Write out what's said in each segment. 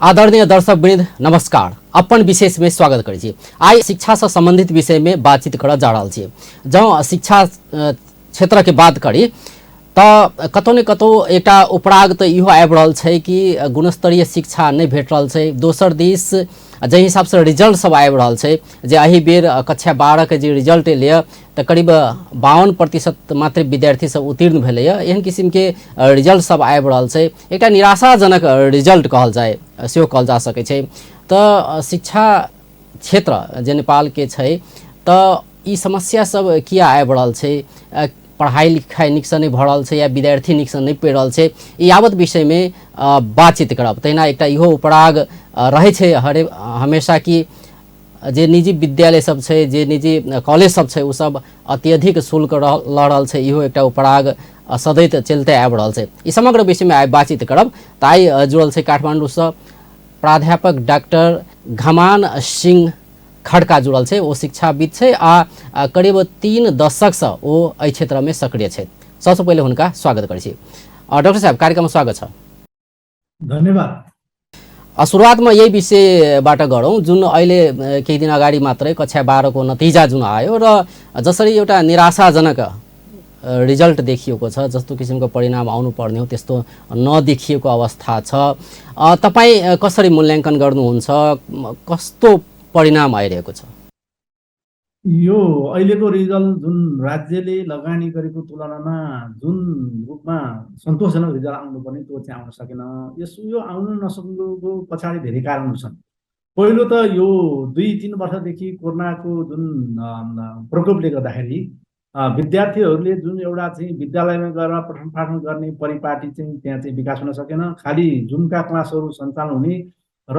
आदरणीय दर्शक वृंद नमस्कार। अपन विशेष में स्वागत करै छी। आई शिक्षा से संबंधित विषय में बातचीत करऽ जा रहल छी। जँ शिक्षा क्षेत्र के बात करी तो कतौ ने कतौ एकटा उपराग तो इहो आबि रहल छै कि गुणस्तरीय शिक्षा नहीं भेट रहल छै। दोसर दिस जे हिसाब से रिजल्ट सब आबि रहल छै, जे एहि बेर कक्षा 12 के जे रिजल्ट एलैए तो करीब 52% मात्र विद्यार्थी सब उत्तीर्ण भेलैए। एहन किस्म के रिजल्ट सब आबि रहल छै। एकटा निराशाजनक रिजल्ट कहल जाए सेहो कहल जा सकै छै। तो शिक्षा क्षेत्र जे नेपाल के छै तो ई समस्या सब किया आबि रहल छै? पढ़ाई लिखाई नीक से नहीं भऽ रहल छै या विद्यार्थी नीक से नहीं पढ़ि रहल छै? ई यावत विषय में बातचीत करब। तहिना एकटा इहो उपराग रहे छै हमेशा कि जे निजी विद्यालय सब छै, जे निजी कॉलेज सब छै, उ सब अत्यधिक शुल्क लऽ रहल छै। इहो एकटा उपराग सदैत चलते आबि रहल छै। ई समग्र विषय में आइ बातचीत करब। तऽ आइ जुड़ल छै काठमांडू से प्राध्यापक डॉक्टर घमान सिंह खड़का जुड़ल छै। वो शिक्षाविद छै आ करीब 3 दशक से वो एहि क्षेत्र में सक्रिय छै। सबसे पहले हुनका स्वागत करै छी। डॉक्टर साहब, कार्यक्रम में स्वागत छ। धन्यवाद। शुरुआत में यही विषयबाट गरौँ। जुन अहिले केही दिन अगाडि मात्रै कक्षा 12 को नतिजा जुन आयो र जसरी एउटा निराशाजनक रिजल्ट देखिएको छ, जस्तो किसिमको परिणाम आउनु पर्ने हो त्यस्तो नदेखिएको अवस्था छ। तपाईँ कसरी मूल्याङ्कन गर्नुहुन्छ? कस्तो परिणाम आइरहेको छ? यो अहिलेको रिजल्ट जुन राज्यले लगानी गरेको तुलनामा जुन रूपमा सन्तोषजनक रिजल्ट आउनुपर्ने त्यो चाहिँ आउन सकेन। यो आउन नसक्नुको पछाडि धेरै कारणहरू छन्। पहिलो त यो 2-3 वर्षदेखि कोरोनाको जुन प्रकोपले गर्दाखेरि विद्यार्थीहरूले जुन एउटा चाहिँ विद्यालयमा गएर पठन पाठन गर्ने परिपाटी चाहिँ त्यहाँ चाहिँ विकास हुन सकेन। खालि जुमका क्लासहरू सञ्चालन हुने र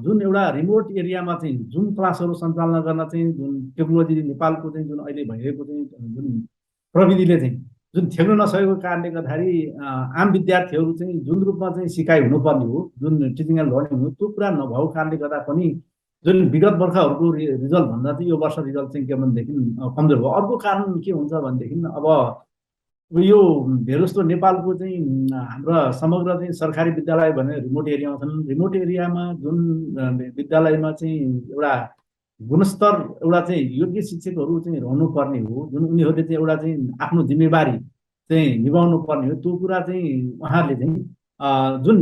जुन एउटा रिमोट एरियामा चाहिँ जुम क्लासहरू सञ्चालन गर्न चाहिँ जुन टेक्नोलोजी नेपालको चाहिँ जुन अहिले भइरहेको चाहिँ जुन प्रविधिले चाहिँ जुन थ्याक्न नसकेको कारणले गर्दाखेरि आम विद्यार्थीहरू चाहिँ जुन रूपमा चाहिँ सिकाइ हुनुपर्ने हो, जुन टिचिङ एन्ड लर्निङ हो, त्यो कुरा नभएको कारणले गर्दा पनि जुन विगत वर्षहरूको रिजल्ट भन्दा चाहिँ यो वर्ष रिजल्ट चाहिँ के भनेदेखि कमजोर भयो। अर्को कारण के हुन्छ भनेदेखि अब यो धेरै जस्तो नेपालको चाहिँ हाम्रो समग्र चाहिँ सरकारी विद्यालय भने रिमोट एरियामा छन्। रिमोट एरियामा जुन विद्यालयमा चाहिँ एउटा गुणस्तर एउटा चाहिँ योग्य शिक्षकहरू चाहिँ रहनु पर्ने हो, जुन उनीहरूले चाहिँ एउटा चाहिँ आफ्नो जिम्मेवारी चाहिँ निभाउनु पर्ने हो, त्यो कुरा चाहिँ उहाँहरूले चाहिँ जुन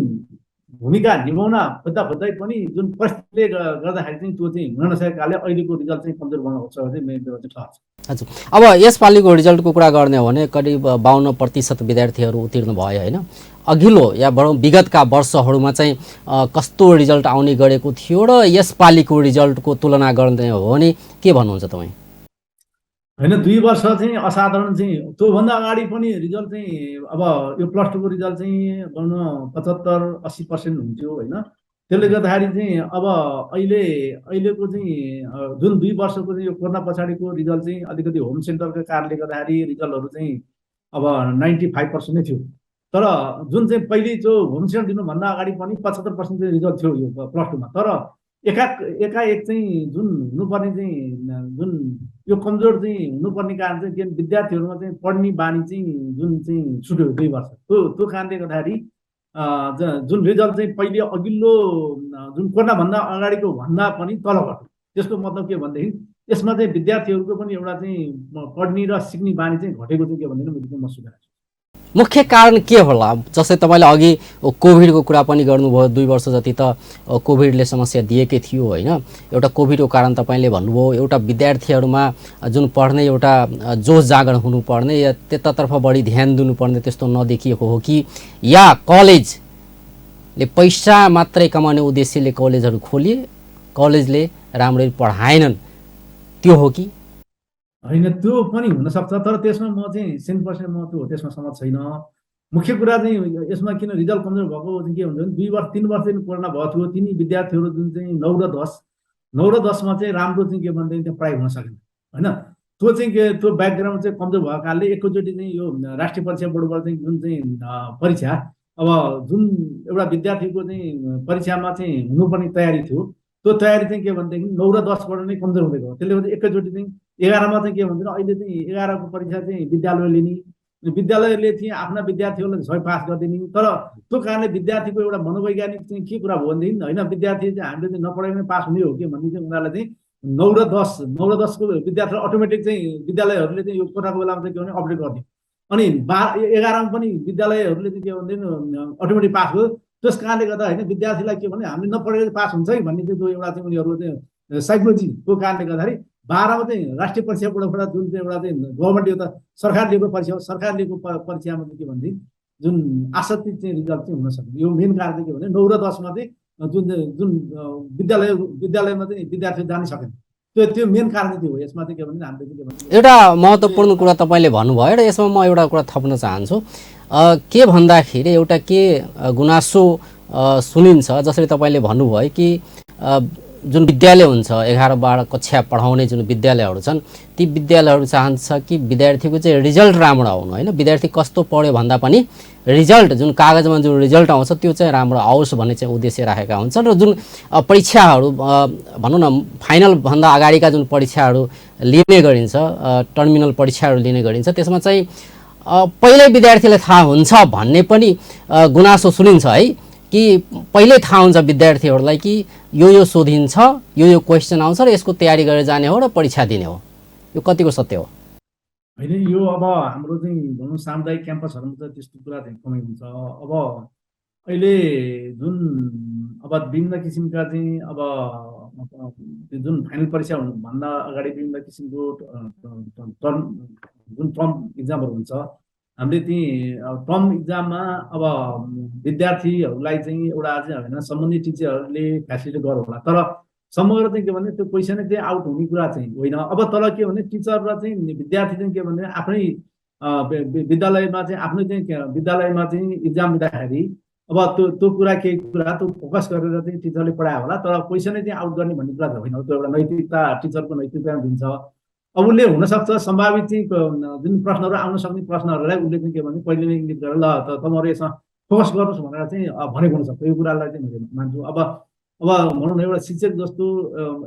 भूमिका निभाउन खोज्दै पनि जुन परिस्थितिले गर्दाखेरि चाहिँ त्यो चाहिँ हुन नसकेको कारणले अहिलेको रिजल्ट चाहिँ कमजोर बनाएको छ चाहिँ मेरो चाहिँ ठहर छ। हजुर, अब यसपालिको रिजल्टको कुरा गर्ने हो भने करिब 52% विद्यार्थीहरू उत्तीर्ण भयो होइन? अघिल्लो या बरौँ विगतका वर्षहरूमा चाहिँ कस्तो रिजल्ट आउने गरेको थियो र यसपालिको रिजल्टको तुलना गर्ने हो भने के भन्नुहुन्छ तपाईँ? होइन, 2 वर्ष चाहिँ असाधारण चाहिँ त्योभन्दा अगाडि पनि रिजल्ट चाहिँ अब यो प्लस 2 को रिजल्ट चाहिँ 75-80% हुन्थ्यो होइन? त्यसले गर्दाखेरि चाहिँ अब अहिलेको चाहिँ जुन 2 वर्षको चाहिँ यो कोरोना पछाडिको रिजल्ट चाहिँ अलिकति होम सेन्टरको कारणले गर्दाखेरि रिजल्टहरू चाहिँ अब 95% नै थियो। तर जुन चाहिँ पहिले जो होम सेन्टर दिनुभन्दा अगाडि पनि 75% चाहिँ रिजल्ट थियो यो प्लस 2 मा। तर एकाएक चाहिँ जुन हुनुपर्ने चाहिँ जुन यो कमजोर चाहिँ हुनुपर्ने कारण चाहिँ विद्यार्थीहरूमा चाहिँ पढ्ने बानी चाहिँ जुन चाहिँ छुट्यो 2 वर्ष, त्यो कारणले गर्दाखेरि जुन रिजल्ट चाहिँ पहिले अघिल्लो जुन कोरोनाभन्दा अगाडिको भन्दा पनि तल घट्यो। त्यसको मतलब के भनेदेखि यसमा चाहिँ विद्यार्थीहरूको पनि एउटा चाहिँ पढ्ने र सिक्ने बानी चाहिँ घटेको चाहिँ के भन्दैन मैले महसुस गरेको छु। मुख्य कारण के होला? जस्तै तपाईँले अघि कोभिडको कुरा पनि गर्नुभयो। 2 वर्ष जति त कोभिडले समस्या दिएकै थियो होइन? एउटा कोभिडको कारण तपाईँले भन्नुभयो। एउटा विद्यार्थीहरूमा जुन पढ्ने एउटा जोस जागरण हुनुपर्ने या त्यतातर्फ बढी ध्यान दिनुपर्ने त्यस्तो नदेखिएको हो कि, या कलेजले पैसा मात्रै कमाउने उद्देश्यले कलेजहरू खोलिए, कलेजले राम्ररी पढाएनन्, त्यो हो कि? होइन, त्यो पनि हुनसक्छ। तर त्यसमा म चाहिँ 100% म त्यो त्यसमा सहमत छैन। मुख्य कुरा चाहिँ यसमा किन रिजल्ट कमजोर भएको चाहिँ के हुन्छ भने 2 वर्ष 3 वर्षदेखि कोरोना भएको थियो। तिनी विद्यार्थीहरू जुन चाहिँ 9 र 10 मा चाहिँ राम्रो चाहिँ के भन्दाखेरि त्यहाँ पढाइ हुन सकेन होइन? त्यो चाहिँ के त्यो ब्याकग्राउन्ड चाहिँ कमजोर भएको कारणले एकैचोटि चाहिँ यो राष्ट्रिय परीक्षा बोर्डबाट चाहिँ जुन चाहिँ परीक्षा अब जुन एउटा विद्यार्थीको चाहिँ परीक्षामा चाहिँ हुनुपर्ने तयारी थियो, त्यो तयारी चाहिँ के भनेदेखि 9 र 10बाट नै कमजोर हुँदै गयो। त्यसले गर्दा एकैचोटि चाहिँ 11 मा चाहिँ के भन्छ अहिले चाहिँ 11 को परीक्षा चाहिँ विद्यालयले लिने विद्यालयले चाहिँ आफ्ना विद्यार्थीहरूलाई सबै पास गरिदिने, तर त्यो कारणले विद्यार्थीको एउटा मनोवैज्ञानिक चाहिँ के कुरा भयो भनेदेखि होइन, विद्यार्थी चाहिँ हामीले चाहिँ नपढाइकन पास हुने हो कि भन्ने चाहिँ उनीहरूलाई चाहिँ 9 र 10को विद्यार्थीलाई अटोमेटिक चाहिँ विद्यालयहरूले चाहिँ यो कोठाको बेलामा चाहिँ के भने अपडेट गरिदियो। अनि 11मा पनि विद्यालयहरूले चाहिँ के भन्दैन अटोमेटिक पास भयो। त्यस कारणले गर्दा होइन विद्यार्थीलाई के भने हामीले नपढेर पास हुन्छ है भन्ने चाहिँ एउटा चाहिँ उनीहरूको चाहिँ साइकोलोजीको कारणले गर्दाखेरि 12मा चाहिँ राष्ट्रिय परीक्षाबाट जुन चाहिँ एउटा चाहिँ गभर्मेन्ट एउटा सरकार लिएको परीक्षा हो, सरकार लिएको परीक्षामा चाहिँ के भनेदेखि जुन आशातीत चाहिँ रिजल्ट चाहिँ हुन सक्छ। यो मेन कारण चाहिँ के भने 9 र 10मा चाहिँ जुन जुन विद्यालयमा चाहिँ विद्यार्थी जानै सकेन, त्यो मेन कारण चाहिँ हो। यसमा चाहिँ के भने हामीले के भने एउटा महत्त्वपूर्ण कुरा तपाईँले भन्नुभयो र यसमा म एउटा कुरा थप्न चाहन्छु। के भन्दाखेरि एउटा के गुनासो सुनिन्छ, जसरी तपाईँले भन्नुभयो कि जुन विद्यालय हुन्छ 11-12 कक्षा पढाउने जुन विद्यालयहरू छन् ती विद्यालयहरू चाहन्छ कि विद्यार्थीको चाहिँ रिजल्ट राम्रो आउनु, होइन विद्यार्थी कस्तो पढ्यो भन्दा पनि रिजल्ट जुन कागजमा जुन रिजल्ट आउँछ त्यो चाहिँ राम्रो आओस् भन्ने चाहिँ उद्देश्य राखेका हुन्छन्। र जुन परीक्षाहरू भनौँ न फाइनलभन्दा अगाडिका जुन परीक्षाहरू लिने गरिन्छ, टर्मिनल परीक्षाहरू लिने गरिन्छ, त्यसमा चाहिँ पहिल्यै विद्यार्थीलाई थाहा हुन्छ भन्ने पनि गुनासो सुनिन्छ है, कि पहिल्यै थाहा हुन्छ विद्यार्थीहरूलाई कि यो सोधिन्छ, यो क्वेसन आउँछ र यसको तयारी गरेर जाने हो र परीक्षा दिने हो। यो कतिको सत्य हो? होइन, यो अब हाम्रो चाहिँ भनौँ सामुदायिक क्याम्पसहरूमा त त्यस्तो कुरा चाहिँ कमै हुन्छ। अब अहिले जुन अब विभिन्न किसिमका चाहिँ अब त्यो जुन फाइनल परीक्षा हुनुभन्दा अगाडि विभिन्न किसिमको जुन टर्म इक्जामहरू हुन्छ, हामीले त्यही टर्म इक्जाममा अब विद्यार्थीहरूलाई चाहिँ एउटा चाहिँ होइन सम्बन्धित टिचरहरूले फेसिलिटी गर्नु होला, तर समग्र चाहिँ के भने त्यो क्वेसनै चाहिँ आउट हुने कुरा चाहिँ होइन। अब तर के भने टिचर र चाहिँ विद्यार्थी चाहिँ के भने आफ्नै विद्यालयमा चाहिँ आफ्नै चाहिँ विद्यालयमा चाहिँ इक्जाम दिँदाखेरि अब त्यो कुरा केही कुरा त्यो फोकस गरेर चाहिँ टिचरले पढायो होला, तर क्वेसनै चाहिँ आउट गर्ने भन्ने कुरा चाहिँ होइन। त्यो एउटा नैतिकता, टिचरको नैतिकता दिन्छ। अब उसले हुनसक्छ सम्भावित चाहिँ जुन प्रश्नहरू आउन सक्ने प्रश्नहरूलाई उसले चाहिँ के भने पहिले नै इङ्गित गरेर ल तपाईँहरू यसमा फोकस गर्नुहोस् भनेर चाहिँ भनेको हुनसक्छ। यो कुरालाई चाहिँ मैले मान्छु। अब भनौँ न एउटा शिक्षक जस्तो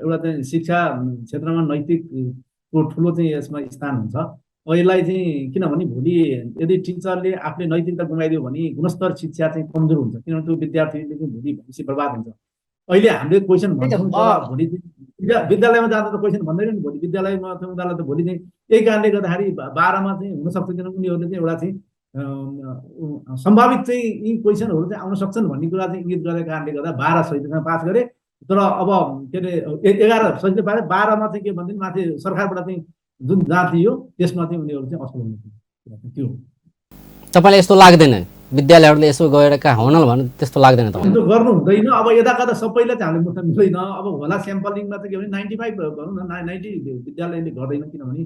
एउटा चाहिँ शिक्षा क्षेत्रमा नैतिकको ठुलो चाहिँ यसमा स्थान हुन्छ। अब यसलाई चाहिँ किनभने भोलि यदि टिचरले आफूले नैतिकता गुमाइदियो भने गुणस्तर शिक्षा चाहिँ कमजोर हुन्छ, किनभने त्यो विद्यार्थीले चाहिँ भोलि भविष्य बर्बाद हुन्छ। अहिले हामीले क्वेसन भन्छौँ तर भोलि विद्यालयमा जाँदा त क्वेसन भन्दैन नि, भोलि विद्यालयमा चाहिँ उनीहरूलाई त भोलि चाहिँ यही कारणले गर्दाखेरि 12मा चाहिँ हुनसक्छ, किनभने उनीहरूले चाहिँ एउटा चाहिँ सम्भावित चाहिँ यी क्वेसनहरू चाहिँ आउन सक्छन् भन्ने कुरा चाहिँ इङ्गित गरेको कारणले गर्दा 12 सजिलोसँग पास गरे। तर अब के अरे 11 सजिलो पाए, 12मा चाहिँ के भन्दैन माथि सरकारबाट चाहिँ जुन जाँच दियो त्यसमा चाहिँ उनीहरू चाहिँ असफल हुनु। त्यो तपाईँलाई यस्तो लाग्दैन विद्यालयहरूले यसो गएर कहाँ होनल भने त्यस्तो लाग्दैन तपाईँलाई? त्यो गर्नु हुँदैन। अब यता कता सबैलाई चाहिँ हामीले मुख्य मिल्दैन। अब होला स्याम्पलिङमा चाहिँ के भने 95 भनौँ न 90 विद्यालयले गर्दैन, किनभने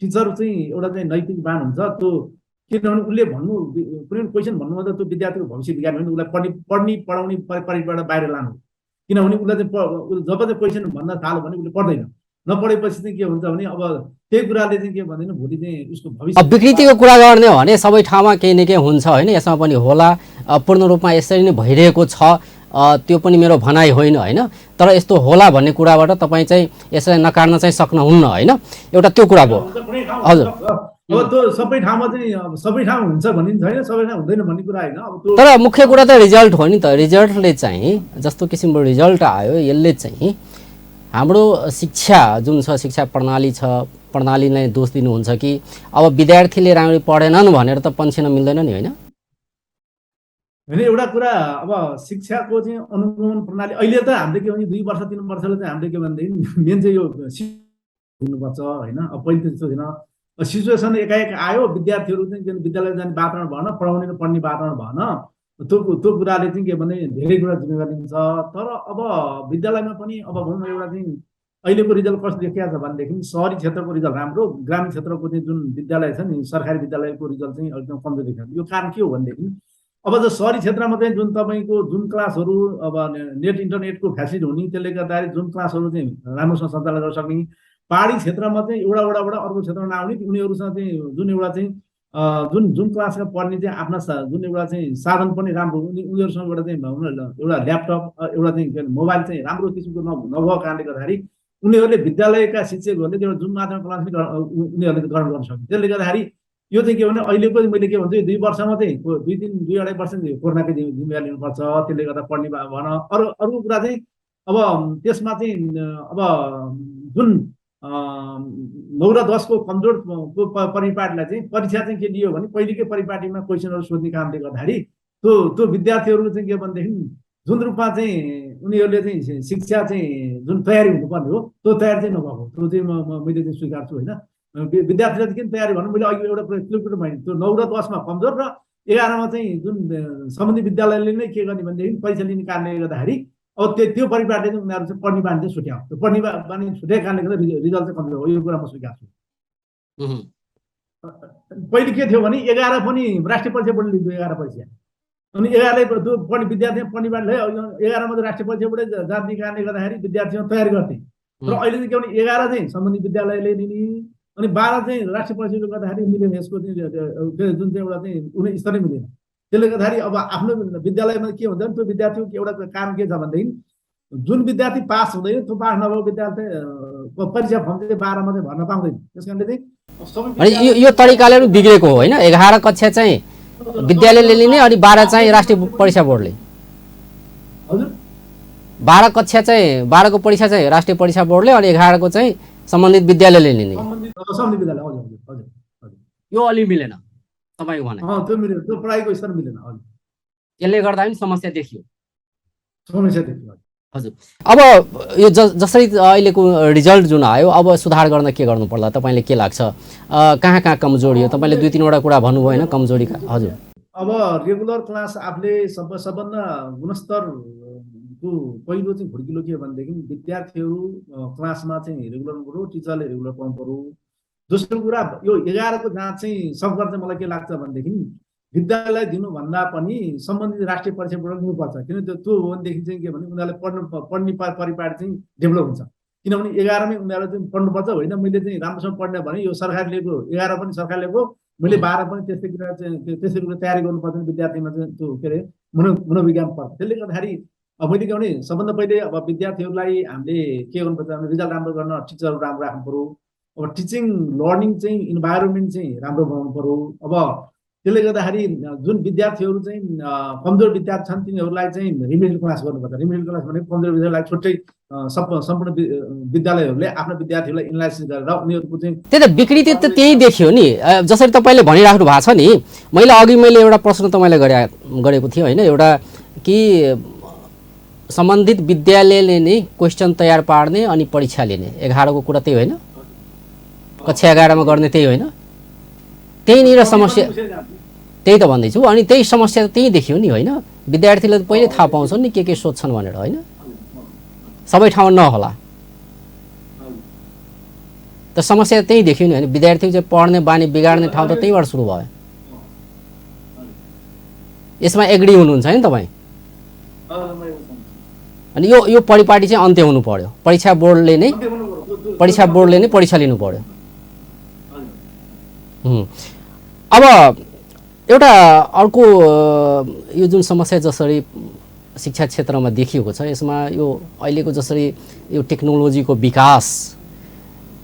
टिचर चाहिँ एउटा चाहिँ नैतिकवान हुन्छ। त्यो किनभने उसले भन्नु कुनै क्वेसन भन्नुभन्दा त्यो विद्यार्थीको भविष्य बिगार्नु भने उसलाई पढाउने परिबाट बाहिर लानु, किनभने उसलाई चाहिँ जब चाहिँ क्वेसन भन्न थाल्यो भने उसले पढ्दैन। नपढेपछि चाहिँ के हुन्छ भने अब त्यही कुराले चाहिँ के भन्दैन भोलि चाहिँ उसको भविष्य विकृतिको कुरा गर्ने हो भने सबै ठाउँमा केही न केही हुन्छ होइन, यसमा पनि होला। पूर्ण रूपमा यसरी नै भइरहेको छ त्यो पनि मेरो भनाइ होइन होइन, तर यस्तो होला भन्ने कुराबाट तपाईँ चाहिँ यसलाई नकार्न चाहिँ सक्नुहुन्न होइन, एउटा त्यो कुरा भयो। हजुर, अब त्यो सबै ठाउँमा चाहिँ सबै ठाउँ हुन्छ भन्ने छैन, सबै ठाउँ हुँदैन भन्ने कुरा होइन। अब त्यो तर मुख्य कुरा त रिजल्ट हो नि त। रिजल्टले चाहिँ जस्तो किसिमको रिजल्ट आयो यसले चाहिँ हाम्रो शिक्षा जुन छ शिक्षा प्रणाली छ, प्रणालीलाई दोष दिनुहुन्छ कि अब विद्यार्थीले राम्ररी पढेनन् भनेर त पन्छिन मिल्दैन नि होइन? होइन, एउटा कुरा अब शिक्षाको चाहिँ अनुगमन प्रणाली अहिले त हामीले के भने 2 वर्ष 3 वर्षले चाहिँ हामीले के भनेदेखि मेन चाहिँ यो हुनुपर्छ होइन। अब पहिले त्यस्तो थिएन, सिचुएसन एकाएक आयो, विद्यार्थीहरू चाहिँ विद्यालय जाने वातावरण भएन, पढाउने र पढ्ने वातावरण भएन। त्यो कुराले चाहिँ के भने धेरै कुरा जिम्मेवारी लिन्छ। तर अब विद्यालयमा पनि अब भनौँ न एउटा चाहिँ अहिलेको रिजल्ट कस्तो देखिएको छ भनेदेखि सहरी क्षेत्रको रिजल्ट राम्रो, ग्रामीण क्षेत्रको चाहिँ जुन विद्यालय छ नि सरकारी विद्यालयको रिजल्ट चाहिँ एकदम कमजोर देखिन्छ। यो कारण के हो भनेदेखि अब जो सहरी क्षेत्रमा चाहिँ जुन तपाईँको जुन क्लासहरू अब नेट इन्टरनेटको फेसिलिटी हुने, त्यसले गर्दाखेरि जुन क्लासहरू चाहिँ राम्रोसँग सञ्चालन गर्न सक्ने, पहाडी क्षेत्रमा चाहिँ एउटाबाट अर्को क्षेत्रमा नआउने उनीहरूसँग चाहिँ जुन एउटा चाहिँ जुन क्लासमा पढ्ने चाहिँ आफ्ना जुन एउटा चाहिँ साधन पनि राम्रो उनीहरूसँग एउटा चाहिँ एउटा ल्यापटप एउटा चाहिँ मोबाइल चाहिँ राम्रो किसिमको नभएको कारणले गर्दाखेरि उनीहरूले विद्यालयका शिक्षकहरूले त्यो जुन मात्रामा क्लास उनीहरूले ग्रहण गर्न सक्छ। त्यसले गर्दाखेरि यो चाहिँ के भने अहिलेको मैले के भन्छु 2 वर्षमा चाहिँ 2-2.5 वर्ष कोरोनाकै जिम्मेवारी लिनुपर्छ, त्यसले गर्दा पढ्ने भन। अरू अरू कुरा चाहिँ अब त्यसमा चाहिँ अब जुन 9 र 10 को कमजोर परिपाटीलाई चाहिँ परीक्षा चाहिँ के दियो भने पहिलेकै परिपाटीमा क्वेसनहरू सोध्ने कामले गर्दाखेरि त्यो विद्यार्थीहरू चाहिँ के भनेदेखि जुन रूपमा चाहिँ उनीहरूले चाहिँ शिक्षा चाहिँ जुन तयारी हुनुपर्ने हो त्यो तयारी चाहिँ नभएको, त्यो चाहिँ मैले चाहिँ स्वीकार्छु होइन। विद्यार्थीलाई चाहिँ किन तयारी भन्नु, मैले अघि एउटा क्लियर भने त्यो 9 र 10 मा कमजोर र 11 मा चाहिँ जुन सम्बन्धित विद्यालयले नै के गर्ने भनेदेखि परीक्षा लिने कारणले गर्दाखेरि अब त्यो परिपाटीले चाहिँ उनीहरू चाहिँ पढ्ने बानी चाहिँ छुट्यायो, त्यो पढ्ने बानी छुट्याएको कारणले गर्दा रिजल्ट चाहिँ कमजोर हो, यो कुरा म स्वीकार्छु। पहिले के थियो भने 11 पनि राष्ट्रिय परीक्षा बोर्डले लिन्थ्यो, 11 परीक्षा, अनि 11 पढ्ने विद्यार्थी पढ्ने बानी 11 मा राष्ट्रिय परीक्षा बोर्डले जाने कारणले गर्दाखेरि विद्यार्थीमा तयारी गर्थे। र अहिले चाहिँ के भने 11 चाहिँ सम्बन्धित विद्यालयले लिने अनि 12 चाहिँ राष्ट्रिय परीक्षाले गर्दाखेरि मिलेन, यसको चाहिँ जुन चाहिँ एउटा चाहिँ कुनै स्तरै मिलेन। त्यसले गर्दाखेरि अब आफ्नो विद्यालयमा के हुन्छ भने त्यो विद्यार्थीको एउटा कारण के छ भनेदेखि जुन विद्यार्थी पास हुँदैन त्यो पास नभएको विद्यार्थी परीक्षा फर्म चाहिँ 12 मा चाहिँ भर्न पाउँदैन। त्यस कारणले चाहिँ अनि यो तरिकाले पनि बिग्रेको हो होइन। 11 कक्षा चाहिँ विद्यालयले लिने अनि 12 चाहिँ राष्ट्रिय परीक्षा बोर्डले। हजुर 12 कक्षा चाहिँ 12 को परीक्षा चाहिँ राष्ट्रिय परीक्षा बोर्डले अनि 11 को चाहिँ सम्बन्धित विद्यालयले लिने। सम्बन्धित विद्यालय, हजुर हजुर हजुर यो अलि मिलेन तपाईको भनाइ। त्यो मिलेन, त्यो पढाइको स्तर मिलेन। हजुर यसले गर्दा पनि समस्या देखियो। समस्या देखियो। हजुर अब यो जसरी अहिलेको रिजल्ट जुन आयो अब सुधार गर्न के गर्नु पर्ला तपाईले के लाग्छ? कहाँ कहाँ कमजोरी हो? तपाईले 2-3 वटा कुरा भन्नुभयो हैन कमजोरीका। हजुर अब रेगुलर क्लास आफूले सबभन्दा गुणस्तरको पहिलो चाहिँ भुड्किलो के भनेदेखि विद्यार्थीहरू क्लासमा चाहिँ रेगुलर हुनु पर्यो, टिचरले रेगुलर पढाउनु पर्यो। दोस्रो कुरा यो 11 को जाँच चाहिँ सकभर चाहिँ मलाई के लाग्छ भनेदेखि विद्यालय दिनुभन्दा पनि सम्बन्धित राष्ट्रिय परीक्षा बोर्ड दिनुपर्छ, किन त्यो हो भनेदेखि चाहिँ के भने उनीहरूले पढ्ने परिपाटी चाहिँ डेभलप हुन्छ। किनभने 11 मै उनीहरूले चाहिँ पढ्नुपर्छ होइन, मैले चाहिँ राम्रोसँग पढ्ने भने यो सरकारले लिएको 11 पनि सरकारले लिएको, मैले 12 पनि त्यस्तै कुरा तयारी गर्नुपर्छ विद्यार्थीमा चाहिँ त्यो के अरे मनोविज्ञान पर्छ। त्यसले गर्दाखेरि अब मैले के भने सबभन्दा पहिले अब विद्यार्थीहरूलाई हामीले के गर्नुपर्छ भने रिजल्ट राम्रो गर्न टिचरहरू राम्रो राख्नु पर्यो। अब टिचिङ लर्निङ चाहिँ इन्भाइरोमेन्ट चाहिँ राम्रो बनाउनु पर्यो। अब त्यसले गर्दाखेरि जुन विद्यार्थीहरू चाहिँ कमजोर विद्यार्थी छन् तिनीहरूलाई चाहिँ रिमेडियल क्लास गर्नुपर्छ। रिमेडियल क्लास भनेको कमजोर विद्यार्थीलाई छुट्टै सम्पूर्ण विद्यालयहरूले आफ्नो विद्यार्थीहरूलाई एनालाइसिस गरेर उनीहरूको चाहिँ त्यही त विकृति त त्यही देखियो नि। जसरी तपाईँले भनिराख्नु भएको छ नि, मैले एउटा प्रश्न तपाईँलाई गरेको थिएँ होइन, एउटा कि सम्बन्धित विद्यालयले नै क्वेसन तयार पार्ने अनि परीक्षा लिने 11 को कुरा त्यही होइन, कक्षा 11 मा गर्ने त्यही होइन, त्यहीँनिर समस्या त्यही त भन्दैछु। अनि त्यही समस्या त्यही देखियो नि होइन, विद्यार्थीले पहिले थाहा पाउँछन् नि के सोध्छन् भनेर होइन, सबै ठाउँमा नहोला त समस्या त्यही देखियो नि होइन। विद्यार्थी चाहिँ पढ्ने बानी बिगाड्ने ठाउँ त त्यहीबाट सुरु भयो। यसमा एग्री हुनुहुन्छ नि तपाईँ? अनि यो परिपाटी चाहिँ अन्त्य हुनु पर्यो, परीक्षा बोर्डले नै परीक्षा लिनु पर्यो। अब एउटा अर्को यो जुन समस्या जसरी शिक्षा क्षेत्रमा देखिएको छ यसमा यो अहिलेको जसरी यो टेक्नोलोजीको विकास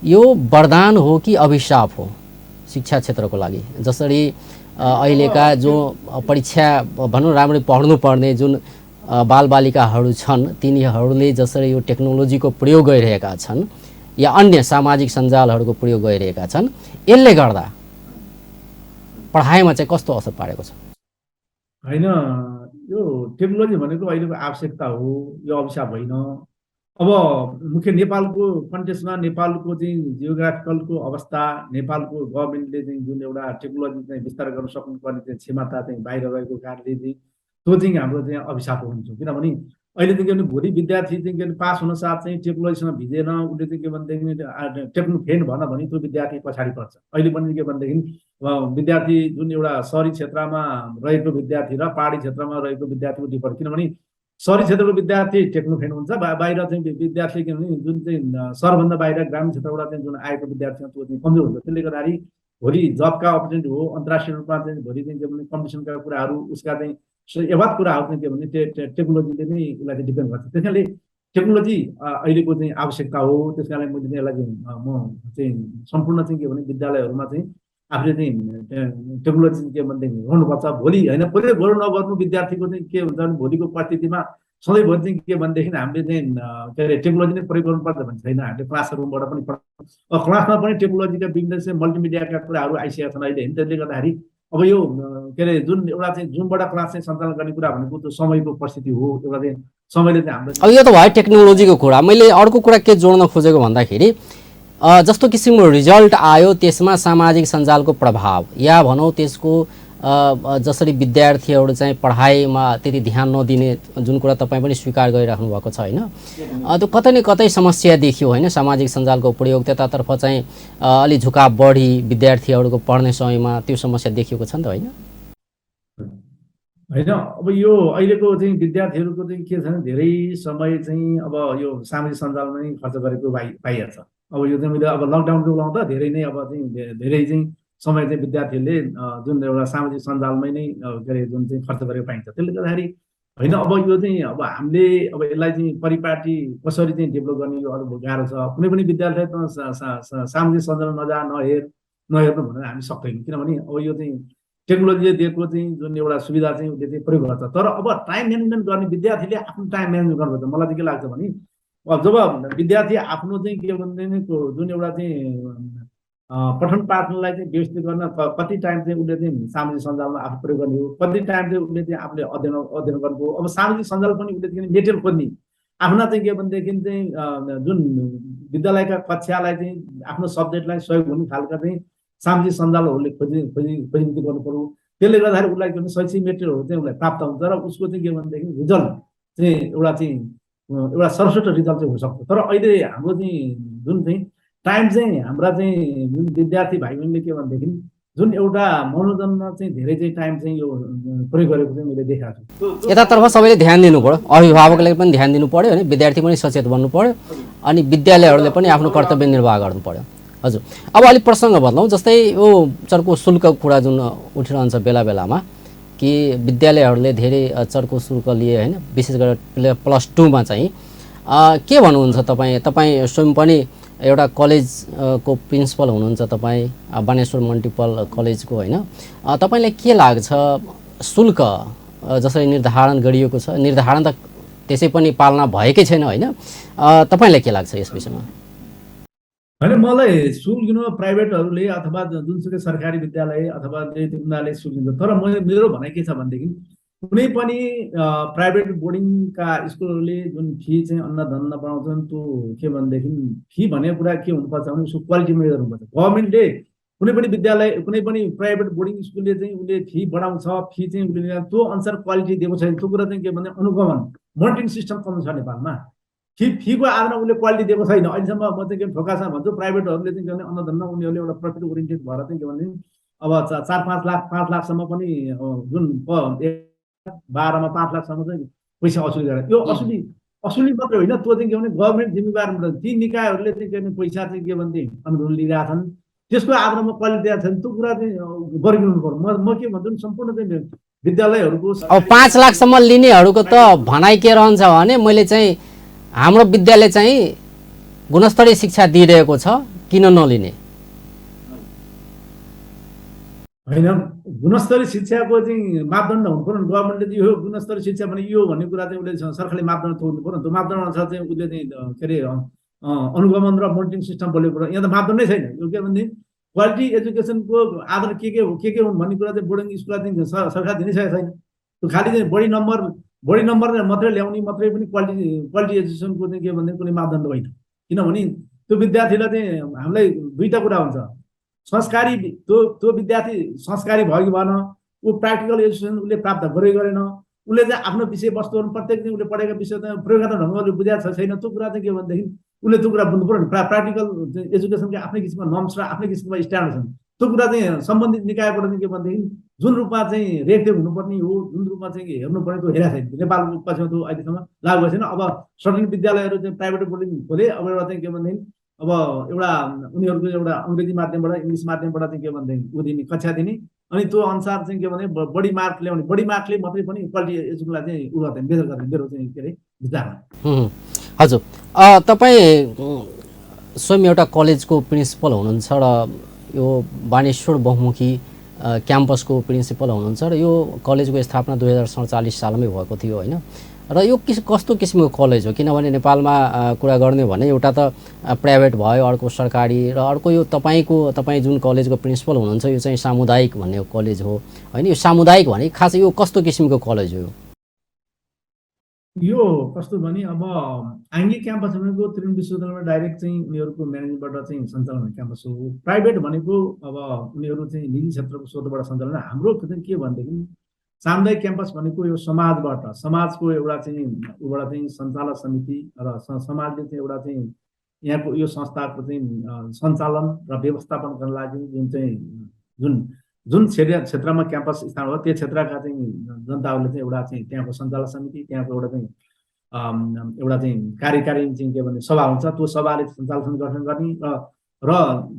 यो वरदान हो कि अभिशाप हो शिक्षा क्षेत्रको लागि? जसरी अहिलेका जो परीक्षा भनौँ राम्ररी पढ्नु पर्ने जुन बालबालिकाहरू छन् तिनीहरूले जसरी यो टेक्नोलोजीको प्रयोग गरिरहेका छन् या अन्य सामाजिक सञ्जालहरूको प्रयोग गरिरहेका छन्, यसले गर्दा पढाइमा चाहिँ कस्तो असर पारेको छ? होइन, यो टेक्नोलोजी भनेको अहिलेको आवश्यकता हो, यो अभिशाप होइन। अब मुख्य नेपालको कन्टेक्स्टमा नेपालको चाहिँ जियोग्राफिकलको अवस्था, नेपालको गभर्मेन्टले चाहिँ जुन एउटा टेक्नोलोजी चाहिँ विस्तार गर्न सक्नुपर्ने चाहिँ क्षमता चाहिँ बाहिर रहेको कारणले चाहिँ त्यो चाहिँ हाम्रो चाहिँ अभिशाप हुन्छ। किनभने अहिले चाहिँ के भने भोलि विद्यार्थी चाहिँ के पास हुन साथ चाहिँ टेक्नोलोजीसँग भिजेन, उसले चाहिँ के भनेदेखि टेक्नो फेन भन भने त्यो विद्यार्थी पछाडि पर्छ। अहिले पनि के भनेदेखि विद्यार्थी जुन एउटा सहरी क्षेत्रमा रहेको विद्यार्थी र पहाडी क्षेत्रमा रहेको विद्यार्थीको डिफरेन्स, किनभने सहरी क्षेत्रको विद्यार्थी टेक्नोफेन हुन्छ, बाहिर चाहिँ विद्यार्थी के भने जुन चाहिँ सहरभन्दा बाहिर ग्रामीण क्षेत्रबाट चाहिँ जुन आएको विद्यार्थी त्यो चाहिँ कमजोर हुन्छ। त्यसले गर्दाखेरि भोलि जबका अपर्च्युनिटी हो, अन्तर्राष्ट्रिय रूपमा चाहिँ भोलि चाहिँ के भने कम्पिटिसनका कुराहरू उसका चाहिँ यवाद कुराहरू चाहिँ के भने टेक्नोलोजीले नै उसलाई चाहिँ डिपेन्ड गर्छ। त्यस कारणले टेक्नोलोजी अहिलेको चाहिँ आवश्यकता हो। त्यस कारणले मैले यसलाई चाहिँ म चाहिँ सम्पूर्ण चाहिँ के भने विद्यालयहरूमा चाहिँ आफूले चाहिँ टेक्नोलोजी के भनेदेखि गर्नुपर्छ भोलि होइन प्रयोग गर्नु नगर्नु विद्यार्थीको चाहिँ के हुन्छ भने भोलिको परिस्थितिमा सधैँभरि चाहिँ के भनेदेखि हामीले चाहिँ के अरे टेक्नोलोजी नै प्रयोग गर्नुपर्छ भन्ने छैन हामीले क्लासरुमबाट पनि क्लासमा पनि टेक्नोलोजीका विभिन्न चाहिँ मल्टिमिडियाका कुराहरू आइसकेका छन् अहिले होइन त्यसले गर्दाखेरि अब यो के अरे जुन एउटा चाहिँ जुनबाट क्लास चाहिँ सञ्चालन गर्ने कुरा भनेको त्यो समयको परिस्थिति हो एउटा चाहिँ समयले चाहिँ हाम्रो अब यो त भयो टेक्नोलोजीको कुरा मैले अर्को कुरा के जोड्न खोजेको भन्दाखेरि जस्तो किसिमको रिजल्ट आयो त्यसमा सामाजिक सञ्जालको प्रभाव या भनौँ त्यसको जसरी विद्यार्थीहरू चाहिँ पढाइमा त्यति ध्यान नदिने जुन कुरा तपाईँ पनि स्वीकार गरिराख्नु भएको छ होइन त्यो कतै न कतै समस्या देखियो होइन सामाजिक सञ्जालको प्रयोगतातर्फ चाहिँ अलि झुकाव बढी विद्यार्थीहरूको पढ्ने समयमा त्यो समस्या देखिएको छ नि त होइन होइन अब यो अहिलेको चाहिँ विद्यार्थीहरूको चाहिँ के छ भने धेरै समय चाहिँ अब यो सामाजिक सञ्जालमा नै खर्च गरेको पाइहाल्छ अब यो चाहिँ मैले अब लकडाउनको लाउँदा धेरै नै अब चाहिँ धेरै चाहिँ समय चाहिँ विद्यार्थीहरूले जुन एउटा सामाजिक सञ्जालमै नै के अरे जुन चाहिँ खर्च गरेको पाइन्छ त्यसले गर्दाखेरि होइन अब यो चाहिँ अब हामीले अब यसलाई चाहिँ परिपाटी कसरी चाहिँ डेभलप गर्ने यो अलिक गाह्रो छ कुनै पनि विद्यार्थीले सामाजिक सञ्जाल नहेर्नु भनेर हामी सक्दैनौँ किनभने अब यो चाहिँ टेक्नोलोजीले दिएको चाहिँ जुन एउटा सुविधा चाहिँ उसले चाहिँ प्रयोग गर्छ तर अब टाइम म्यानेजमेन्ट गर्ने विद्यार्थीले आफ्नो टाइम म्यानेजमेन्ट गर्नुपर्छ मलाई चाहिँ के लाग्छ भने अब जब विद्यार्थी आफ्नो चाहिँ के भन्दैको जुन एउटा चाहिँ पठन पाठनलाई चाहिँ व्यवस्थित गर्न कति टाइम चाहिँ उसले चाहिँ सामाजिक सञ्जालमा आफू प्रयोग गर्ने हो कति टाइम चाहिँ उसले चाहिँ आफूले अध्ययन गर्नु हो अब सामाजिक सञ्जाल पनि उसले चाहिँ मेटेरियल खोज्ने आफ्ना चाहिँ के भनेदेखि चाहिँ जुन विद्यालयका कक्षालाई चाहिँ आफ्नो सब्जेक्टलाई सहयोग हुने खालका चाहिँ सामाजिक सञ्जालहरूले खोजी गर्नु पर्यो त्यसले गर्दाखेरि उसलाई के शैक्षिक मेटेरियलहरू चाहिँ उसलाई प्राप्त हुन्छ र उसको चाहिँ के भनेदेखि रिजल्ट चाहिँ एउटा सर्वश्रेष्ठ रिजल्ट चाहिँ हुनसक्छ तर अहिले हाम्रो चाहिँ जुन चाहिँ टाइम चाहिँ हाम्रा चाहिँ जुन विद्यार्थी भाइ बहिनीले के भनेदेखि जुन एउटा मनोरञ्जनमा चाहिँ धेरै चाहिँ टाइम चाहिँ यो प्रयोग गरेको चाहिँ मैले देखाएको छु यतातर्फ सबैले ध्यान दिनु पर्यो अभिभावकले पनि ध्यान दिनु पर्यो होइन विद्यार्थी पनि सचेत बन्नु पर्यो अनि विद्यालयहरूले पनि आफ्नो कर्तव्य निर्वाह गर्नु पर्यो हजुर अब अलिक प्रसङ्ग बदलौँ जस्तै यो चर्को शुल्कको कुरा जुन उठिरहन्छ बेला बेलामा कि विद्यालयहरूले धेरै चर्को शुल्क लिए होइन विशेष गरेर +2 चाहिँ के भन्नुहुन्छ तपाईँ स्वयं पनि एउटा कलेजको प्रिन्सिपल हुनुहुन्छ तपाईँ बानेश्वर मल्टिपल कलेजको होइन तपाईँलाई के लाग्छ शुल्क जसरी निर्धारण गरिएको छ निर्धारण त त्यसै पनि पालना भएकै छैन होइन तपाईँलाई के लाग्छ यस विषयमा होइन मलाई शुल्क लिनु प्राइभेटहरूले अथवा जुनसुकै सरकारी विद्यालय अथवा उनीहरूले शुल्क लिन्छ तर मेरो भनाइ के छ भनेदेखि कुनै पनि प्राइभेट बोर्डिङका स्कुलहरूले जुन फी चाहिँ अन्नधन्न बनाउँछन् त्यो के भनेदेखि फी भनेको कुरा के हुनुपर्छ भने उसको क्वालिटी मेजर हुनुपर्छ गभर्मेन्टले कुनै पनि विद्यालय कुनै पनि प्राइभेट बोर्डिङ स्कुलले चाहिँ उसले फी बढाउँछ फी चाहिँ उसले त्यो अनुसार क्वालिटी दिएको छैन त्यो कुरा चाहिँ के भने अनुगमन मोनिटरिङ सिस्टम कम छ नेपालमा फीको आधारमा उसले क्वालिटी दिएको छैन अहिलेसम्म म चाहिँ के ठोकासा भन्छु प्राइभेटहरूले चाहिँ के भने अन्नधन्न उनीहरूले एउटा प्रफिट ओरिएन्टेड भएर चाहिँ के भने अब 4-5 लाख 5 लाखसम्म पनि जुन 12मा 5 लाखसम्म चाहिँ पैसा असुली गरेर यो असुली मात्रै होइन त्यो चाहिँ के भने गभर्मेन्ट जिम्मेवार ती निकायहरूले चाहिँ के भने पैसा चाहिँ के भने अनुदान लिइरहेछन् त्यसको आधारमा क्वालिटी दिएको छैन त्यो कुरा चाहिँ गरिदिनु पर्यो म के भन्छु सम्पूर्ण चाहिँ विद्यालयहरूको अब 5 लाखसम्म लिनेहरूको त भनाइ के रहन्छ भने मैले चाहिँ हाम्रो विद्यालय चाहिँ गुणस्तरीय शिक्षा दिइरहेको छ किन नलिने होइन गुणस्तरीय शिक्षाको चाहिँ मापदण्ड हुनु पर्यो गभर्मेन्टले यो गुणस्तरीय शिक्षा भने यो भन्ने कुरा चाहिँ उसले सरकारले मापदण्ड तोड्नु पर्यो त्यो मापदण्ड अनुसार चाहिँ उसले चाहिँ के अरे अनुगमन र मोनिटरिङ सिस्टम बोलेको पर्यो यहाँ त मापदण्डै छैन यो के भने क्वालिटी एजुकेसनको आधार के हुन् भन्ने कुरा चाहिँ बोर्डिङ स्कुललाई चाहिँ सरकार दिइसकेको छैन त्यो खालि चाहिँ बढी नम्बर मात्रै ल्याउने मात्रै पनि क्वालिटी एजुकेसनको चाहिँ के भन्ने कुनै मापदण्ड होइन किनभने त्यो विद्यार्थीलाई चाहिँ हामीलाई दुईटा कुरा हुन्छ संस्कारी त्यो विद्यार्थी संस्कारी भयो कि भएन ऊ प्र्याक्टिकल एजुकेसन उसले प्राप्त गरेन उसले चाहिँ आफ्नो विषयवस्तुहरू प्रत्येक दिन उसले पढेका विषय प्रयोगता ढङ्गले बुझाएको छैन त्यो कुरा चाहिँ के भनेदेखि उसले त्यो कुरा बुझ्नु पर्यो प्र्याक्टिकल एजुकेसनको आफ्नै किसिममा नर्म्स र आफ्नै किसिममा स्ट्यान्डर्ड छन् त्यो कुरा चाहिँ सम्बन्धित निकायबाट चाहिँ के भनेदेखि जुन रूपमा चाहिँ रेखदेख हुनुपर्ने हो जुन रूपमा चाहिँ हेर्नुपर्ने त्यो हेरेको छैन नेपालको पक्षमा त्यो अहिलेसम्म लागु भएको छैन अब सर्टेन विद्यालयहरू चाहिँ प्राइभेट बोर्डिङ खोले अब एउटा चाहिँ के भनेदेखि अब एउटा उनीहरूको एउटा अङ्ग्रेजी माध्यमबाट इङ्ग्लिस माध्यमबाट चाहिँ के भनेदेखि ऊ दिने कक्षा दिने अनि त्यो अनुसार चाहिँ के भने बढी मार्क ल्याउने बढी मार्कले मात्रै पनि क्वालिटी एजुकेसनलाई चाहिँ उ गर्दैन मेजर गर्दैन मेरो चाहिँ के अरे विचारमा हजुर तपाईँ स्वयं एउटा कलेजको प्रिन्सिपल हुनुहुन्छ र यो बानेश्वर बहुमुखी क्याम्पसको प्रिन्सिपल हुनुहुन्छ र यो कलेजको स्थापना 2047 सालमै भएको थियो होइन। र यो कस्तो किसिमको कलेज हो, किनभने नेपालमा कुरा गर्ने भने एउटा त प्राइभेट भयो, अर्को सरकारी, र अर्को यो तपाईँ जुन कलेजको प्रिन्सिपल हुनुहुन्छ यो चाहिँ सामुदायिक भन्ने कलेज हो होइन। यो सामुदायिक भने खास यो कस्तो किसिमको कलेज हो? यो कस्तो भने अब आङ्गिक क्याम्पस भनेको त्रिभुवन विश्वविद्यालयमा डाइरेक्ट चाहिँ उनीहरूको म्यानेजमेन्टबाट चाहिँ सञ्चालन हुने क्याम्पस हो। प्राइभेट भनेको अब उनीहरू चाहिँ निजी क्षेत्रको स्रोतबाट सञ्चालन। हाम्रो चाहिँ के भनेदेखि सामुदायिक क्याम्पस भनेको यो समाजबाट, समाजको एउटा चाहिँ उबाट चाहिँ सञ्चालक समिति र समाजले चाहिँ एउटा चाहिँ यहाँको यो संस्थाको चाहिँ सञ्चालन र व्यवस्थापन गर्न लागि जुन क्षेत्रमा क्याम्पस स्थान हो त्यो क्षेत्रका चाहिँ जनताहरूले चाहिँ एउटा चाहिँ त्यहाँको सञ्चालक समिति, त्यहाँको एउटा चाहिँ कार्यकारी चाहिँ के भने सभा हुन्छ, त्यो सभाले सञ्चालन गठन गर्ने र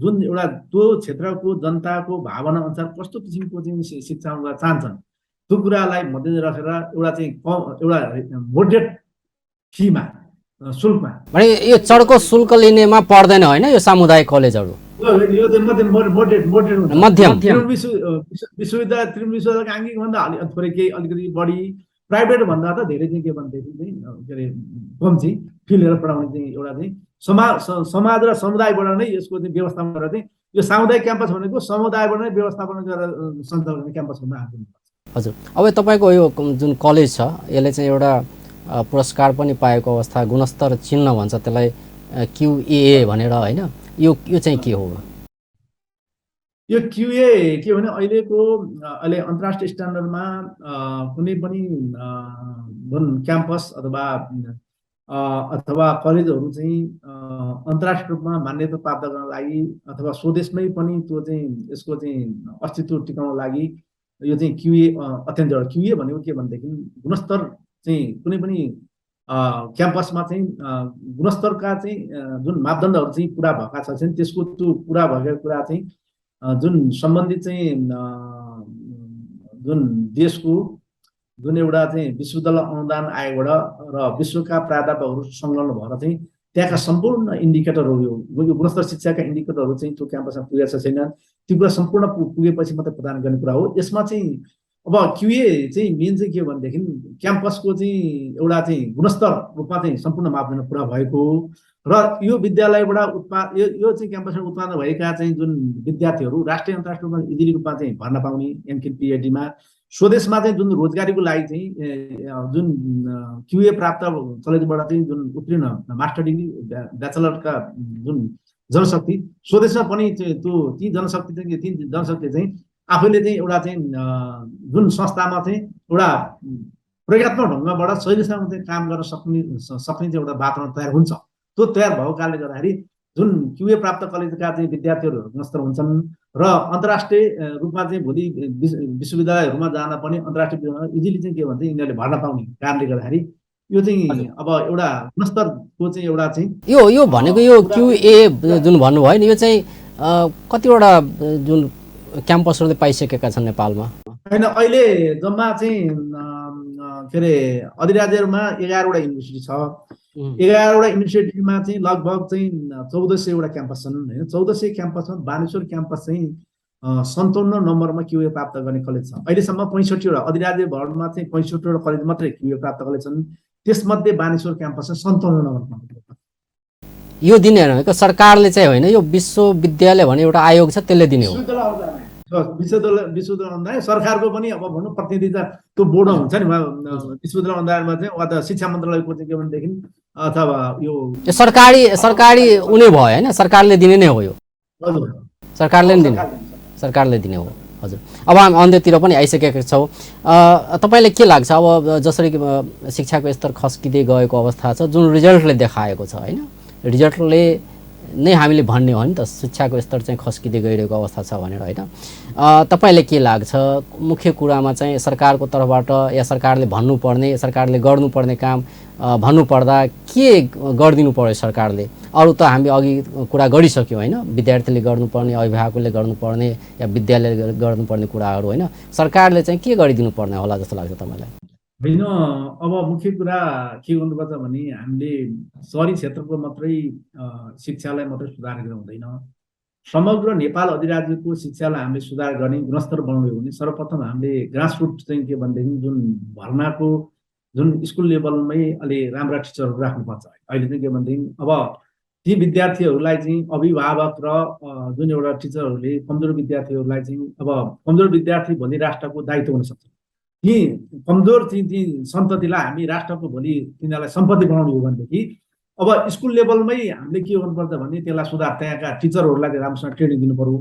जुन एउटा त्यो क्षेत्रको जनताको भावना अनुसार कस्तो किसिमको चाहिँ शिक्षा उनीहरू चाहन्छन् त्यो कुरालाई मध्यनजर राखेर एउटा चाहिँ एउटा मोडरेट फीमा शुल्कमा, भने यो चर्को शुल्क लिनेमा पर्दैन होइन यो सामुदायिक कलेजहरू? यो मोडरेट मध्यम विश्वविद्यालय त्रिभुवन विश्वविद्यालयको आङ्गिक भन्दा थोरै केही अलिकति बढी, प्राइभेट भन्दा त धेरै चाहिँ के भनेदेखि चाहिँ के अरे कम चाहिँ फी लिएर पढाउने चाहिँ एउटा चाहिँ समाज र समुदायबाट नै यसको चाहिँ व्यवस्थापन गरेर चाहिँ यो सामुदायिक क्याम्पस भनेको समुदायबाट नै व्यवस्थापन गरेर सञ्चालन गर्ने क्याम्पस हुन आएको। हजुर, अब तपाईँको यो जुन कलेज छ यसले चाहिँ एउटा पुरस्कार पनि पाएको अवस्था, गुणस्तर चिन्ह भन्छ त्यसलाई, QAA भनेर होइन, यो चाहिँ के हो? यो QA के भने अहिले अन्तर्राष्ट्रिय स्ट्यान्डर्डमा कुनै पनि क्याम्पस अथवा कलेजहरू चाहिँ अन्तर्राष्ट्रिय रूपमा मान्यता प्राप्त गर्न लागि अथवा स्वदेशमै पनि त्यो चाहिँ यसको चाहिँ अस्तित्व टिकाउन लागि यो चाहिँ QA अत्यन्त जरुरी। QA भनेको के भनेदेखि गुणस्तर चाहिँ कुनै पनि क्याम्पसमा चाहिँ गुणस्तरका चाहिँ जुन मापदण्डहरू चाहिँ पुरा भएका छन् त्यसको त्यो पुरा भएको कुरा चाहिँ जुन सम्बन्धित चाहिँ जुन देशको जुन एउटा चाहिँ विश्वविद्यालय अनुदान आयोगबाट र विश्वका प्राध्यापकहरू संलग्न भएर चाहिँ त्यहाँका सम्पूर्ण इन्डिकेटरहरू यो गुणस्तर शिक्षाका इन्डिकेटरहरू चाहिँ त्यो क्याम्पसमा पुगेको छ छैन, त्यो कुरा सम्पूर्ण पुगेपछि मात्रै प्रदान गर्ने कुरा हो। यसमा चाहिँ अब QA चाहिँ मेन चाहिँ के भनेदेखि क्याम्पसको चाहिँ एउटा चाहिँ गुणस्तर रूपमा चाहिँ सम्पूर्ण मापदण्ड पुरा भएको र यो विद्यालयबाट यो चाहिँ क्याम्पसमा उत्पादन भएका चाहिँ जुन विद्यार्थीहरू राष्ट्रिय अन्तर्राष्ट्रिय रूपमा इजिली रूपमा चाहिँ भर्ना पाउने एमफिल पिएचडीमा, स्वदेशमा चाहिँ जुन रोजगारीको लागि चाहिँ जुन QA प्राप्त कलेजबाट चाहिँ जुन उत्तीर्ण मास्टर डिग्री ब्याचलरका जुन जनशक्ति स्वदेशमा पनि ती जनशक्ति चाहिँ आफैले चाहिँ एउटा चाहिँ जुन संस्थामा चाहिँ एउटा प्रयोगात्मक ढङ्गबाट सहिलेसँग चाहिँ काम गर्न सक्ने चाहिँ एउटा वातावरण तयार हुन्छ। त्यो तयार भएको कारणले गर्दाखेरि जुन QA प्राप्त कलेजका चाहिँ विद्यार्थीहरू गुणस्तर हुन्छन् र अन्तर्राष्ट्रिय रूपमा चाहिँ भोलि विश्वविद्यालयहरूमा जाँदा पनि अन्तर्राष्ट्रिय इजिली चाहिँ के भन्छ यिनीहरूले भर्ना पाउने कारणले गर्दाखेरि यो चाहिँ अब एउटा गुणस्तरको चाहिँ एउटा चाहिँ यो भनेको यो QA जुन भन्नुभयो नि यो चाहिँ कतिवटा जुन क्याम्पसहरूले पाइसकेका छन् नेपालमा? होइन, अहिले जम्मा चाहिँ के अरे अधिराज्यहरूमा 11वटा युनिभर्सिटी छ। 11वटा युनिभर्सिटीमा चाहिँ लगभग चाहिँ 1400वटा क्याम्पस छन् होइन। 1400 क्याम्पसमा बानेश्वर क्याम्पस चाहिँ 57 नम्बरमा QA प्राप्त गर्ने कलेज छ। अहिलेसम्म 65वटा अधिराज्य भरमा चाहिँ 65वटा कलेज मात्रै QA प्राप्त कलेज छन्, त्यसमध्ये बानेश्वर क्याम्पस चाहिँ 57 नम्बरमा। यो दिने होइन सरकारले चाहिँ होइन, यो विश्वविद्यालय भन्ने एउटा आयोग छ त्यसले दिने हो। विश्वविद्यालय अनुदान सरकारको पनि अब भनौँ प्रतिनिधि त्यो बोर्ड हुन्छ नि विश्वविद्यालय अनुदानमा चाहिँ वा त शिक्षा मन्त्रालयको चाहिँ के भनेदेखि अथवा यो सरकारी उनी भयो होइन, सरकारले दिने नै हो, यो सरकारले दिने हो। हजुर, अब हामी अन्त्यतिर पनि आइसकेका छौँ। तपाईँलाई के लाग्छ अब जसरी शिक्षाको स्तर खस्किँदै गएको अवस्था छ, जुन रिजल्टले देखाएको छ होइन, रिजल्टले नै हामीले भन्ने हो नि त शिक्षाको स्तर चाहिँ खस्किँदै गइरहेको अवस्था छ भनेर होइन। तपाईँलाई के लाग्छ मुख्य कुरामा चाहिँ सरकारको तर्फबाट या सरकारले भन्नुपर्ने, सरकारले गर्नुपर्ने काम भन्नुपर्दा के गरिदिनु पर्यो सरकारले? अरू त हामी अघि कुरा गरिसक्यौँ होइन, विद्यार्थीले गर्नुपर्ने, अभिभावकले गर्नुपर्ने या विद्यालयले गर्नुपर्ने कुराहरू होइन, सरकारले चाहिँ के गरिदिनु पर्ने होला जस्तो लाग्छ तपाईँलाई? होइन, अब मुख्य कुरा के गर्नुपर्छ भने हामीले सहरी क्षेत्रको मात्रै शिक्षालाई मात्रै सुधार गरेर हुँदैन, समग्र नेपाल अधिराज्यको शिक्षालाई हामीले सुधार गर्ने गुणस्तर बनाउने हो भने सर्वप्रथम हामीले ग्रासरुट चाहिँ के भनेदेखि जुन भर्नाको जुन स्कुल लेभलमै अलि राम्रा टिचरहरू राख्नुपर्छ। अहिले चाहिँ के भनेदेखि अब ती विद्यार्थीहरूलाई चाहिँ अभिभावक र जुन एउटा टिचरहरूले कमजोर विद्यार्थीहरूलाई चाहिँ अब कमजोर विद्यार्थी भोलि राष्ट्रको दायित्व हुन सक्छ। ती कमजोर ती सन्ततिलाई हामी राष्ट्रको भोलि तिनीहरूलाई सम्पत्ति बनाउने हो भनेदेखि अब स्कुल लेभलमै हामीले के गर्नुपर्छ भने त्यसलाई सुधार त्यहाँका टिचरहरूलाई राम्रोसँग ट्रेनिङ दिनु पर्यो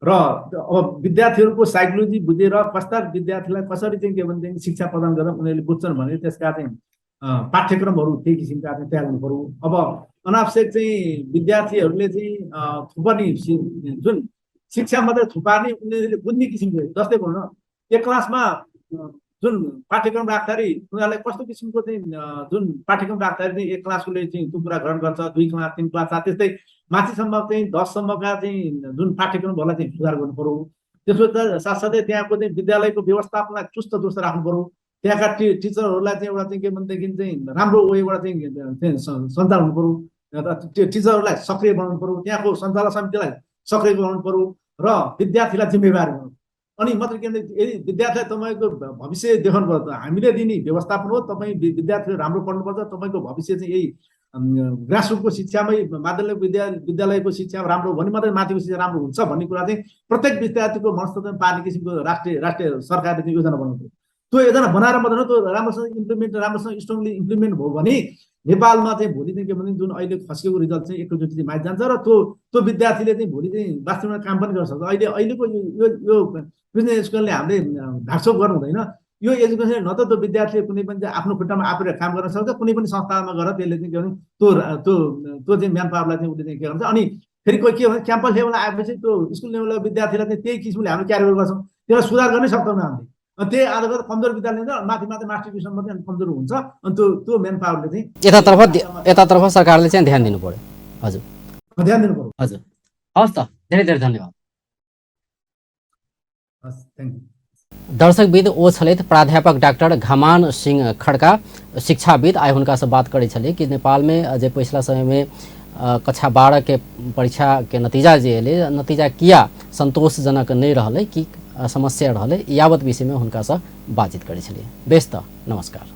र अब विद्यार्थीहरूको साइकोलोजी बुझेर कस्ता विद्यार्थीलाई कसरी चाहिँ के भनेदेखि शिक्षा प्रदान गरेर उनीहरूले बुझ्छन् भने त्यसका चाहिँ पाठ्यक्रमहरू त्यही किसिमका चाहिँ तयार हुनु पर्यो। अब अनावश्यक चाहिँ विद्यार्थीहरूले चाहिँ थुपर्ने जुन शिक्षा मात्रै थुपार्ने उनीहरूले बुझ्ने किसिमको जस्तै भनौँ न एक क्लासमा जुन पाठ्यक्रम राख्दाखेरि उनीहरूलाई कस्तो किसिमको चाहिँ जुन पाठ्यक्रम राख्दाखेरि चाहिँ एक क्लासकोले चाहिँ त्यो कुरा ग्रहण गर्छ, 2 क्लास 3 क्लास त्यस्तै माथिसम्म चाहिँ 10 सम्मका चाहिँ जुन पाठ्यक्रमहरूलाई चाहिँ सुधार गर्नु पर्यो। त्यसो साथसाथै त्यहाँको चाहिँ विद्यालयको व्यवस्थापनलाई चुस्त दुरुस्त राख्नु पर्यो। त्यहाँका टिचरहरूलाई चाहिँ एउटा चाहिँ के भनेदेखि चाहिँ राम्रो वेबाट चाहिँ सञ्चालन हुनु पर्यो, टिचरहरूलाई सक्रिय बनाउनु पर्यो, त्यहाँको सञ्चालक समितिलाई सक्रिय बनाउनु पर्यो र विद्यार्थीलाई जिम्मेवार बनाउनु। अनि मात्र के भने यदि विद्यार्थीलाई तपाईँको भविष्य देखाउनु पर्छ, हामीले दिने व्यवस्थापन हो, तपाईँ विद्यार्थीले राम्रो पढ्नुपर्छ, तपाईँको भविष्य चाहिँ यही ग्रासरुटको शिक्षामै माध्यमिक विद्यालयको शिक्षा राम्रो भने मात्रै माथिको शिक्षा राम्रो हुन्छ भन्ने कुरा चाहिँ प्रत्येक विद्यार्थीको मनस्तत्वमा पार्ने किसिमको राष्ट्रिय सरकारले चाहिँ योजना बनाउँछ। त्यो योजना बनाएर मात्रै त्यो राम्रोसँग इम्प्लिमेन्ट राम्रोसँग स्ट्रङली इम्प्लिमेन्ट भयो भने नेपालमा चाहिँ भोलि चाहिँ के भने जुन अहिले खस्केको रिजल्ट चाहिँ एकैचोटि चाहिँ माथि जान्छ र त्यो विद्यार्थीले चाहिँ भोलि चाहिँ वास्तवमा काम पनि गर्न सक्छ। अहिलेको यो बिजनेस स्कुलले हामीले ढाकछोप गर्नु हुँदैन। यो एजुकेसन न त त्यो विद्यार्थीले कुनै पनि चाहिँ आफ्नो खुट्टामा आफूले काम गर्न सक्छ, कुनै पनि संस्थामा गएर त्यसले चाहिँ के भने त्यो चाहिँ म्यान पावरलाई चाहिँ उसले चाहिँ के गर्छ। अनि फेरि कोही के भने क्याम्पस लेभलमा आएपछि त्यो स्कुल लेभलको विद्यार्थीलाई चाहिँ त्यही किसिमले हामी क्यारी गर्छौँ, त्यसलाई सुधार गर्नै सक्दैनौँ हामीले। अनि त्यही आधार गरेर कमजोर विद्यालय हुन्छ, माथि मास्टर डिभिजनमा चाहिँ कमजोर हुन्छ। अनि त्यो म्यान पावरले चाहिँ यतातर्फ सरकारले चाहिँ ध्यान दिनु पर्यो। हजुर ध्यान दिनु पर्यो। हजुर हस् त, धेरै धेरै धन्यवाद। हस्, थ्याङ्क यू। दर्शकविद ओ छलैत प्राध्यापक डॉक्टर घमान सिंह खड़का शिक्षाविद आए हुनका से बात करी छली कि नेपाल में जे पिछला समय में कक्षा 12 के परीक्षा के नतीजा जे एले नतीजा किया संतोषजनक नहीं रहले कि समस्या रहले यावत विषय में हुनका से बातचीत करी छली। बेस त नमस्कार।